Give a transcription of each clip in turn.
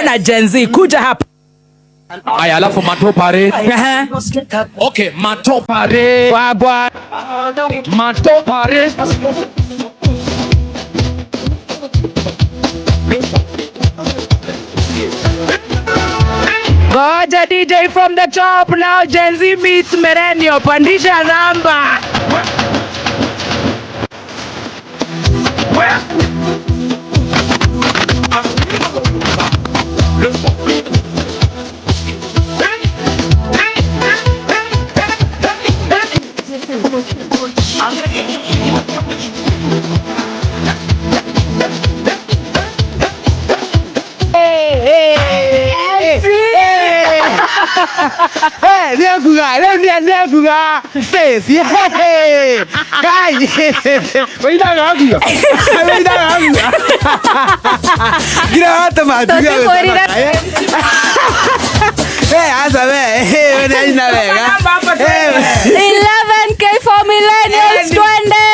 Na Gen Z, kuja hapa. Aya, alafu matopare. Aha. Okay, matopare. Wagwa. Matopare. Goja DJ from the top now. Gen Z meets millennial. Pandisha namba. 11K for millennials, twende!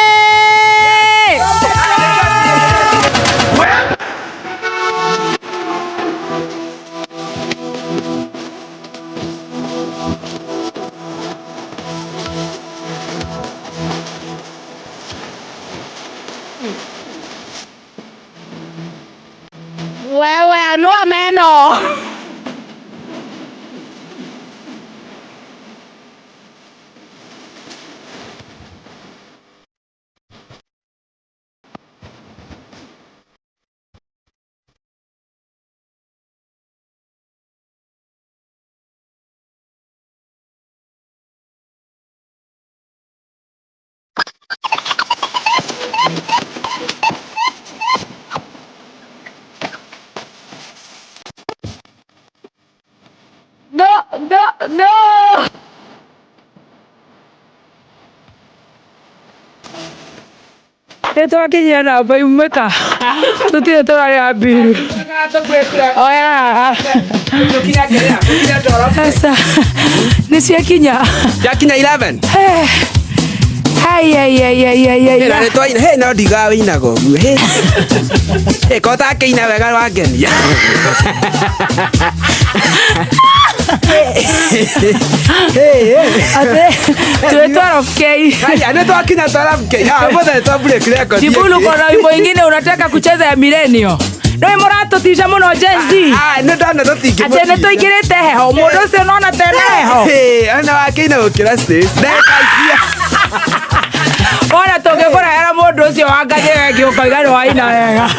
Wewe anua meno. No, no, no. Nĩ twakinyia namba imwe ta tũtirĩ tũrarĩa mbiru. Oya. Sasa nĩ ciakinya. Yakinya 11. Eh. Ai, ai, ai, ai, ai, ai. Na nĩ he no ndigaga wĩinaga ũguo. He. He ko ũtakĩina wega wangenia. Atĩ twĩ 12K. Haya, nĩ twakinya 12K. Ah, mothe nĩ twa break record. Jibulu kona wimbo ingine unataka kucheza ya millennial. Nĩ mũratũtisha mũno Gen Z. Ah, nĩ ndona tũtingĩ. Atĩ nĩ tũingĩrĩte heho. Mũndũ ũcio nona tena heho. Hey, ona wakĩina gũkĩra stage. Ndekaikia. Wona tũngĩkũrehera mũndũ ũcio wa ngathĩ ĩyo ĩngĩ ũkoiga nĩ waina wega.